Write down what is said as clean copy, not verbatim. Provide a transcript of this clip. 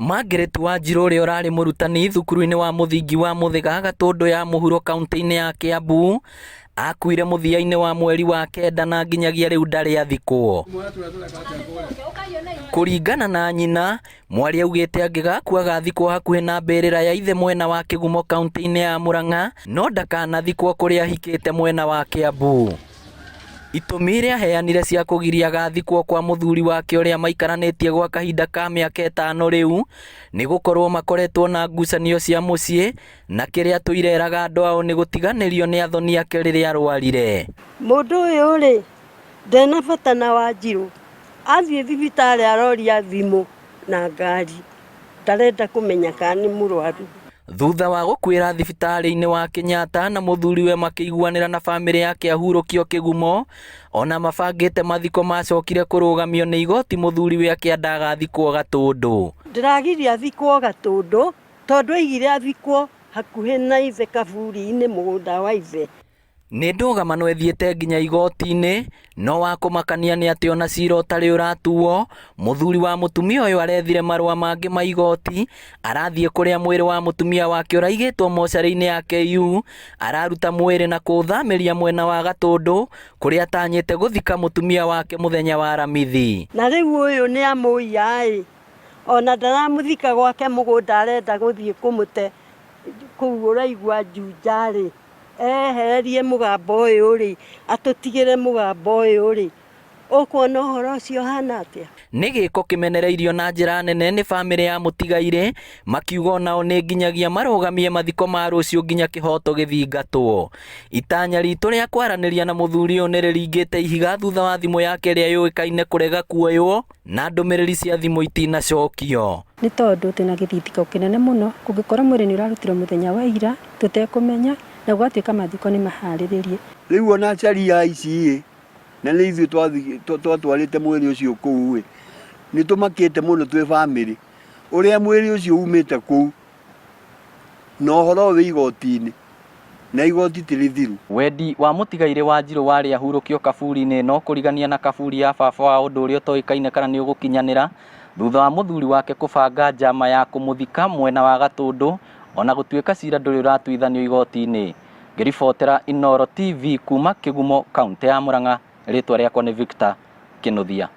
Margaret Wanjiru ũrĩa ũrarĩ mũrutani thukuru-inĩ wa mũthingi wa Mũthĩga Gatũndũ ya mũhuro kaunti-inĩ ya Kiambu akuire mũthia-inĩ wa mweri wa kenda na nginyagia rĩu ndarĩ athikwo. Kũringana na nyina, mwarĩ augĩte angĩgakua agathikwo hakuhĩ na mbĩrĩra ya ithe mwena wa Kĩgumo kaunti-inĩ ya Murang'a no ndakanathikwo kũrĩa ahikĩte mwena wa Kiambu. Itũmi iria aheanire cia kũgiria agathikwo kwa mũthuri wake ũrĩa maikaranĩtie gwa kahinda ka mĩaka ĩtano rĩu nĩ gũkorwo makoretwo na ngucanio cia mũciĩ na kĩrĩa atũire eraga andũ ao nĩ gũtiganĩrio nĩ athoni ake rĩrĩa arwarire. Mũndũ ũyũ rĩ, ndena bata na Wanjirũ, athiĩ thibitarĩ aroria thimũ na ngari, ndarenda kũmenya kana nĩ mũrwaru. Thutha wa gũkuĩra thibitarĩ-inĩ wa Kenyatta na mũthuriwe makĩiguanĩra na bamĩrĩ yake ahurũkio kĩgumo, ona mabangĩte mathiko macokire kũrũgamio nĩ igoti mũthuriwe akĩenda agathikwo Gatũndũ. Ndĩragiria athikwo Gatũndũ tondũ aigire athikwo hakuhĩ na ithe kaburi-inĩ mũgũnda wa ithe. Nĩ ndũgamano ĩthiĩte nginya igoti-inĩ, no wa kũmakania nĩ atĩ ona cira ũtarĩ ũratuo, mũthuri wa mũtumia ũyũ arethire marũa mangĩ ma igoti, arathiĩ kũrĩa mwĩrĩ wa mũtumia wake ũraigĩtwo mocarĩ-inĩ ya KU, araruta mwĩrĩ na kũũthamĩria mwena wa Gatũndũ, kũrĩa atanyĩte gũthika mũtumia wake mũthenya wa Aramithi. Na rĩu ũyũ nĩ amũiya-ĩ, ona ndaramũthika gwake mũgũnda arenda gũthiĩ kũmũte kũu ũraigua Juja-rĩ. Ehererie mũgambo ũyũ-rĩ, atũtigĩre mũgambo ũyũ-rĩ, ũkuona ũhoro ũcio ũhana atĩa? Nĩ gĩko kĩmenereirio na njĩra nene nĩ bamĩrĩ ya mũtigairĩ, makiuga onao nĩ nginyagia marũgamie mathiko ma rũciũ nginya kĩhoto gĩthingatwo. Itanya ritũ rĩa kwaranĩria na mũthuri ũyũ nĩ rĩringĩte ihiga thutha wa thimũ yake ĩrĩa yũĩkaine kũrega kuoywo na ndũmĩrĩri cia thimũ itinacokio. Nĩ tondũ twĩna gĩthitiko kĩnene mũno, kũngĩkorwo mwĩrĩ nĩ ũrarutirwo mũthenya wa ira tũtekũmenya, na gũgatuĩka mathiko nĩ maharĩrĩrie. Rĩu ona sharia ici-ĩ, na nĩ ithuĩ twatwarĩte mwĩrĩ ũcio kũu-ĩ, nĩ tũmakĩte mũno twĩ bamĩrĩ, ũrĩa mwĩrĩ ũcio umĩte kũu, na ũhoro ũyũ wĩ igoti-inĩ, na igoti ti rĩthiru. Wendi wa mũtigairĩ Wanjirũ warĩ ahurũkio kaburi-inĩ ĩno kũrigania na kaburi ya baba wao ũndũ ũrĩa ũtoĩkaine kana nĩ ũgũkinyanĩra thutha wa mũthuri wake kũbanga njama ya kũmũthika mwena wa Gatũndũ ona gũtuĩka cira ndũrĩ ũratuithanio igoti-inĩ. Ngĩribotera Inooro TV kuma Kĩgumo, kaũntĩ ya Murang'a, rĩtwa rĩakwa nĩ Victor Kĩnuthia.